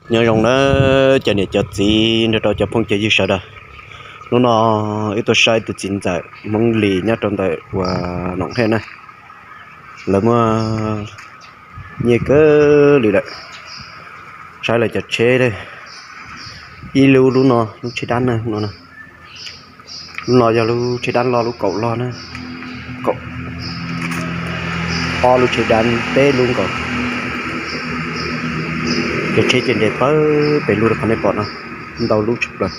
Nyob zoo na cov niam cov txiv nrog rau cov phooj cov ywg sawv daws. Hnub no wb tuaj saib tus txiv ntxawm Hmoob Lis nyob rau ntawm uas Noom Hej na. Lawv muaj nyiaj kawg li lawm. Saib lawv cov tsheb, ib lub lub no lub tsheb dab na no. Lub no yog lub tsheb dab loj lub kaum loj na. Ob lub tsheb dab peb lub nkaus. Cov tsheb ces nres pawg pes lug li qhov nej pom no, ntau lub tshaj plaws.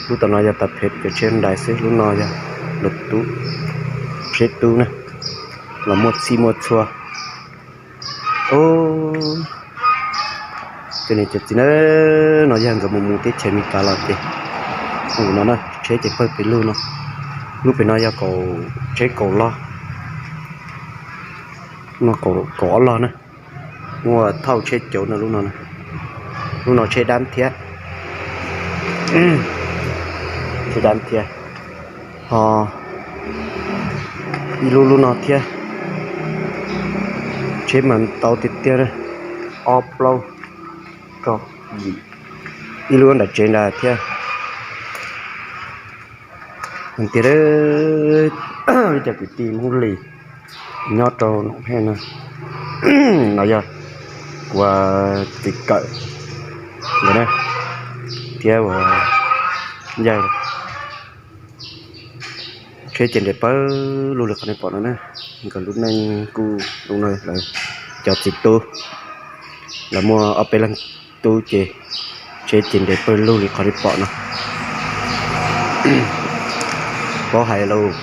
Lub tom no yog tas phem cov tsheb dais xwb, lub no yog lawv tub, tsheb tub na, los muaj txhij muaj txhua. Cov niam cov txiv na, no yog nkawd mus mus teb chaws Amelikas los ces, no na, tsheb ces pawg pes lug no. Lub pem no yog kaum, tsheb kaum loj, kaum ob log na. Muaj thauj tsheb cauv no lub no. Lub no tsheb dab thiab, tsheb dab thiab. Ho ib lub lub no thiab. Tsheb mas ntau tiag tiag, ob plaub rau yim. Ib lub nram tsev nrad thiab. Tias cov kwv tij Hmoob Lis nyob rau Noom Hej no, no yog kuv txiv kawm nkawd na, thiab uas yawg. Tsheb ces nres pawg lug li qhov nej pom no na. Nkawd lub neej kuj zoo no, lawv cov txiv tub, lawv muaj ob peb leeg tub ces tsheb ces nres pawg lug li qhov nej pom no. Paub hais lauj,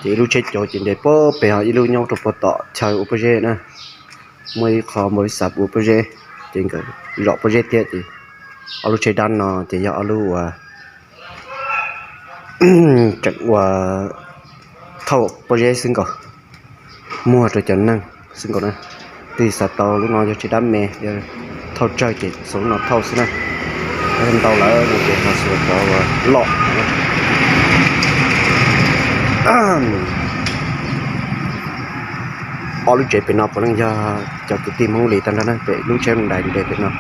ces ib lub tsheb cauv ces nres pawg pes, ho ib lub nyob rau puag tom chaw ua pob zeb na. Muaj ib qho npau li xav ua pob zeb, ces nkawd zom pob zeb thiab ces ob lub tsheb dab no ces yog ob lub uas tseem ua thauj pob zeb xwb nkaus, muag rau cov neeg xwb nkaus na. Twb xav tau lub no yog tsheb dab me, yog thauj tsawg ces xuas lub no thauj xwb na. Ntau lawm no ces ho xuas cov uas loj. Ob lub tsev pem no puav leej yog cov kwv tij Hmoob Lis tag nrho na, pem lub tsheb dais nres pem no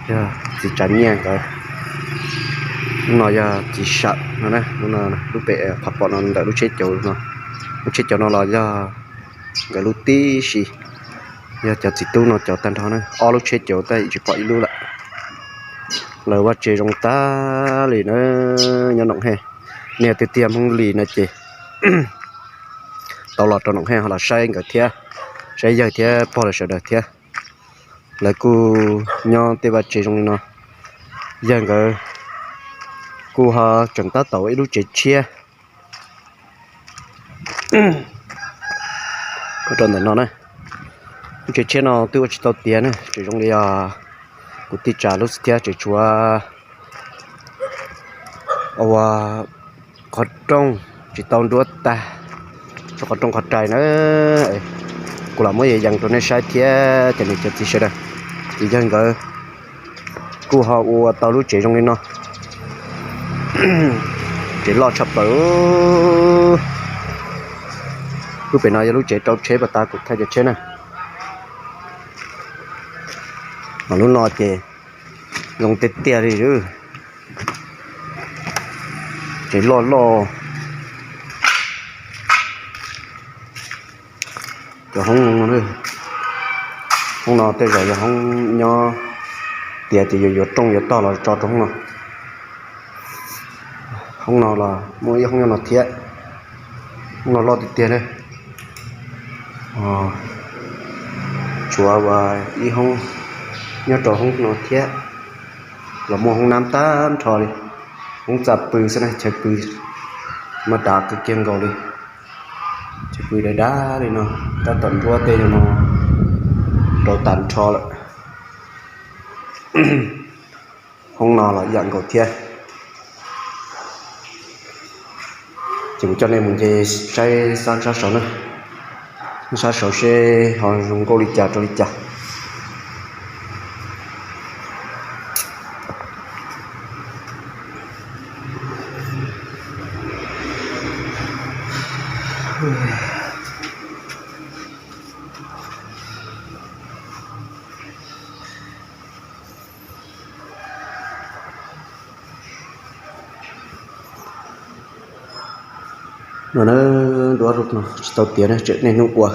yog txiv Tsav Nyiaj nkawd. Lub no yog txiv Sawm no na, lub no, lub pem qhov pom no ntawm lub tsheb cauv no. Lub tsheb cauv no los yog nkawd lub tib si, yog cov txiv tub no cauv tag nrho na. Ob lub tsheb cauv tab tsis pom ib lub lawm. Lawv vaj tse zoo tag li na, nyob Noom Hej. Nej tiag tiag Hmoob Lis no ces tau los rau Noom Hej ho los saib nkawd thiab, saib yawg thiab pog lawv sawv daws thiab. Lawv kuj nyob tej vaj tse zoo li no. Yawg nkawd kuj ho tseem tab tom ua ib lub tsev tshiab rau ntawm no na. Lub tsev tshiab no twb ua tsis tau tiav na, tseem zoo li os, kuv tij tsam lub xwb thiab, tseem tshuav ua qhov rooj tsis tau nruab tag, tshuav qhov rooj qhov rais na. Kuv los muab yees rau nej saib thiab cov niam cov txiv sawv daws. Ces yawg nkawd kuj ho ua tau lub tsev zoo li no, tsev loj tshaj plaws. Lub pem no yog lub tsev rau tsheb pas tas kuv thaij cov tsheb na. Mas lub no ces zoo tiag tiag li, tsev loj loj. Cov hoob, hoob no tej zaum yog hoob nyob tiav ces yuav yuav rooj yuav tog los tso rau hoob no. Hoob no los muaj ib hoob nyob no thiab. Hoob no loj tiag tiag li. Tshuav ua ib hoob nyob rau hoob no thiab, los muaj hoob nab tag nrho li. Hoob txaj pw xwb na, chaw pw mas dav kawg kiag nkaus li. Chaw pw dav dav li no, tab tom nruab tej no rau tag nrho lawm. Hoob no los ib yam nkaus thiab. Ces kuv coj nej mus nce saib sab sab saud na, sab saud seb ho zoo nkauj li cas rau li cas. No na, duab no tsis tau tiav na, tseem niaj hnub ua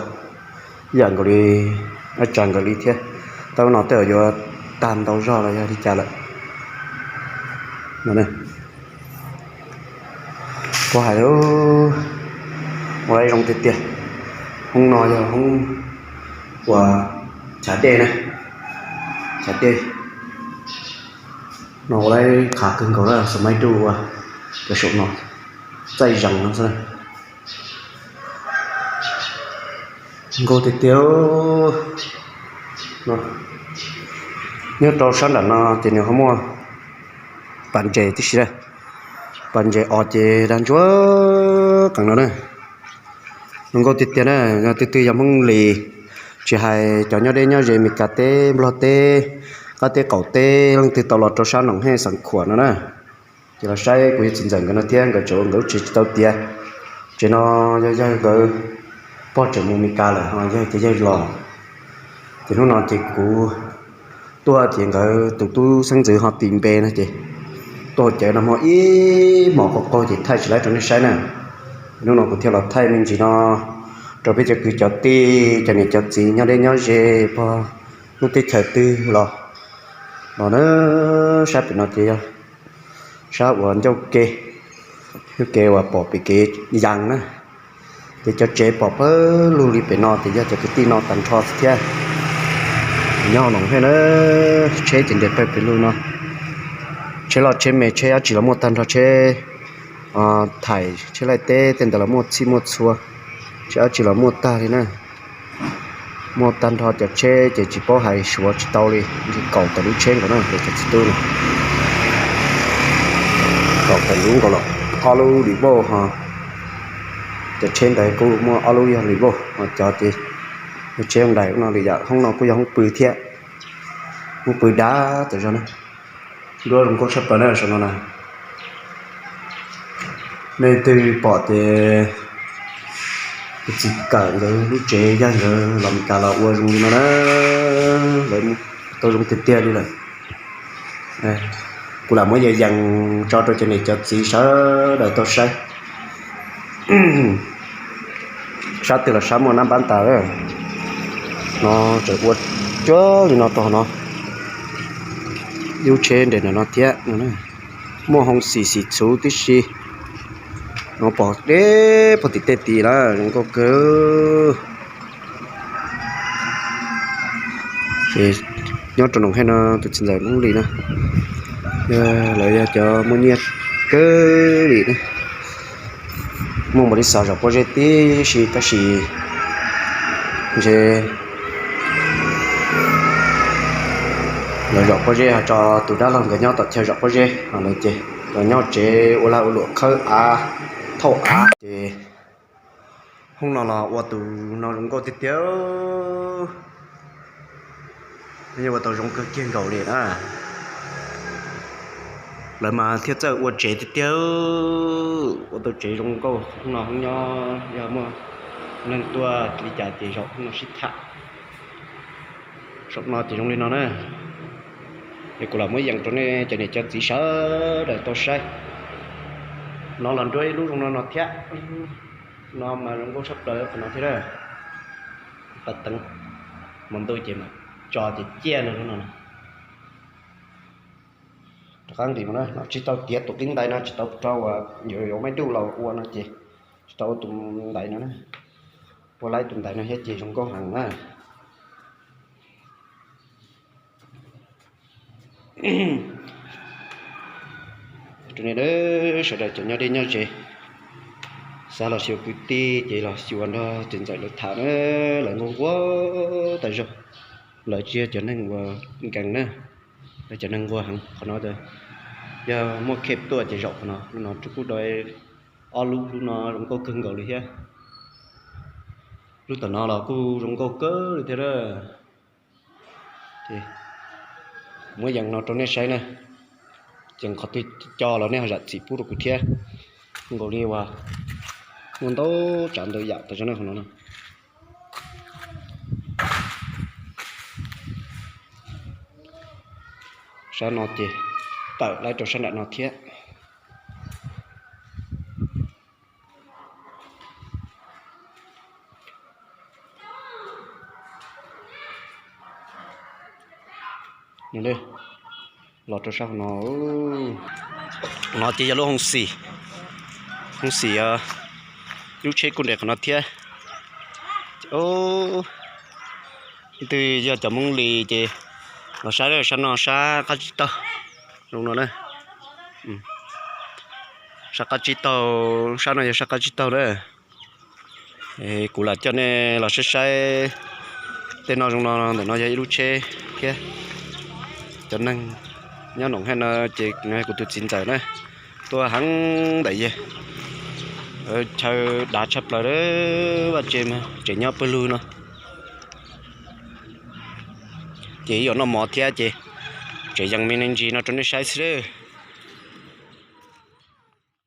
ib yam nkaus li, ib tsam nkaus li thiab. Tab no tej zaum yuav tag ntau zog los yog li cas lawm. No, kuv hais ua zoo tiag tiag, hoob no yog hoob uas chav dej na, chav dej no ua lawv qhav kawg nkaus na, xam maib duj ua cov saum no txaij zees no xwb. Nkauj tiag tiag. Nyob rau sab nram no ces nws ho muaj pas ntses tib si na, pas ntses os ces dag ntsuab qees no na. Zoo nkauj tiag tiag na, yog twg twg yog Hmoob Lis, tsis hais cov nyob deb nyob ze Mes Kas teb, Nplog teb, qab teb qaum teb, leej twg tau los rau sab Noom Hej Xeev Khuam no na, ces los saib kuv yawg txiv ntxawm nkawd no thiab, nkawd tseem ua nkawd lub tsev tsis tau tiav. Tsev no yog yawg nkawd pog tseem mus Mes Kas lawm ho yawg ces yawg los, ces hnub no ces kuv tuaj ces nkawd tus tub xeeb ntxwv ho tis npe no ces tuaj cawv no muaj ib hmos qaug qaug ces thaij tsis laib rau nej saib na. Hnub no kuv thiaj los thaij me ntsis no rau peb cov kwv cov tij, cov niam cov txiv nyob deb nyob ze, pog lub teb chaws twg los, los na. Sab pem no ces yog sab uas ncauj ke, ncauj ke uas pom pem kev yees na. Ces cov tsev pom pawg lug li pem no ces yog cov kwv tij no tag nrho thiab. Nyob Noom Hej na, tsheb ces nres pawg pem lug no, tsheb loj tsheb me, tsheb dab tsi los muaj tag nrho, tsheb thaim tsheb laij teb tej ntawd los muaj txhij muaj txhua, tsheb dab tsi los muaj tag li na. Muaj tag nrho cov tsheb ces tsis paub hais suav tsis tau li, ntshe kaum tawm lub tsheb nkaus na cov txiv tub no. Kaum tawm lub nkaus los ob lub li vauj ho, cov tsheb ntawd kuj muaj ob lub yog li vauj ho, cov ces yog tsheb nraim no li yam hoob no kuj yog hoob pw thiab, hoob pw dav tawm zog na. Duab zoo nkauj tshaj plaws na saum no na. Nej twg pom ces kuv txiv kawm nkawd lub tsev, yawg nkawd los Mes Kas los ua zoo li no na, lawv tau zoo tiag tiag li lawm. Kuv lam muab yees yees tso rau cov niam cov txiv sawv daws tau saib. Sab twg los sab muaj nab npab tas, no tseem ua cuag li no rau no, ib lub tsheb nres ntawm no thiab. Muaj hoo xim xim txhuv tib si, no pom deb puag tim tej tid lawm, zoo nkauj kawg. Ces nyob rau Noom Hej no tus txiv ntxawm Hmoob Lis no, lawv yog cov muaj nyiaj kawg li na. Muaj npaum li xav zom pob zeb tib si tab sis ntshe lawv zom pob zeb ho tso tus dab laug nkawd nyob tom chaw zom pob zeb ho lawv ces los nyob tsev ua lag ua luam khawb av thauj av ces hoob no los ua tus no zoo nkauj tiag tiag. Yeej ua tau zoo kawg kiag nkaus li na. Lawv mas thiaj txawj ua tsev tiag tiag, ua tau tsev zoo nkauj hoob no hoob nyob, yog muaj neeg tuaj li cas ces zaum hoob no sib tham. Saum no ces zoo li no na. Es kuv lam muab yees rau nej cov niam cov txiv sawv daws tau saib. No los nruab ib lub zoo no no thiab. No mas zoo nkauj tshaj plaws qhov no thiab. Pas teev mas ntuj ces mas tso ces ciaj no no. Rov qab nqis mus na, no tsis tau tiav tus qib ntais no, tsis tau rau uas yuav maib duj los ua no ces tsis tau ua tus ntais no na. Ua laib tus ntais no thiab ces zoo nkauj heev na. Rau nej sawv daws cov nyob deb nyob ze, xav los xyuas kwv tij ces los xyuas nrog txiv ntxawm lawv tham na, lawv nkauj nquag tas zog. Lawv tsis yog cov neeg uas nkees na, lawv cov neeg nquag heev. Qhov no yog muaj khej tuaj ces zaum qhov no, lub no kuj do ob lub, lub no zoo nkauj kawg nkaus li thiab. Lub tom no los kuj zoo nkauj kawg li thiab. Muab yees no rau nej saib na, yees qhov twg co los nej ho zam txim pub rau kuv thiab. Nkaus li uas muaj ntau tsav ntau yam tas zog na qhov no na. Sab no ces tawm laib rau sab nram no thiab. Los rau sab no, no ces yog lub hoob xim, hoob xim, lub tsheb kuj nres qhov no thiab. Leej twg yog cov Hmoob Lis ces los saib, sab no sab qab tsib taug, zoo no na. Sab qab tsib taug, sab no yog sab qab tsib taug na. Kuv lam coj nej los saib saib tej no zoo no, ntawm no yog ib lub tsheb thiab. Cov neeg nyob noom haj no ces kuv tus txiv ntxawm na, tuaj heev ntawm yawg, chaw dav tshaj plaws, vaj tse mas tseem nyob pawg lug no. Ces ib yam noj mov thiab ces tseem yees me ntsis no rau nej saib xwb.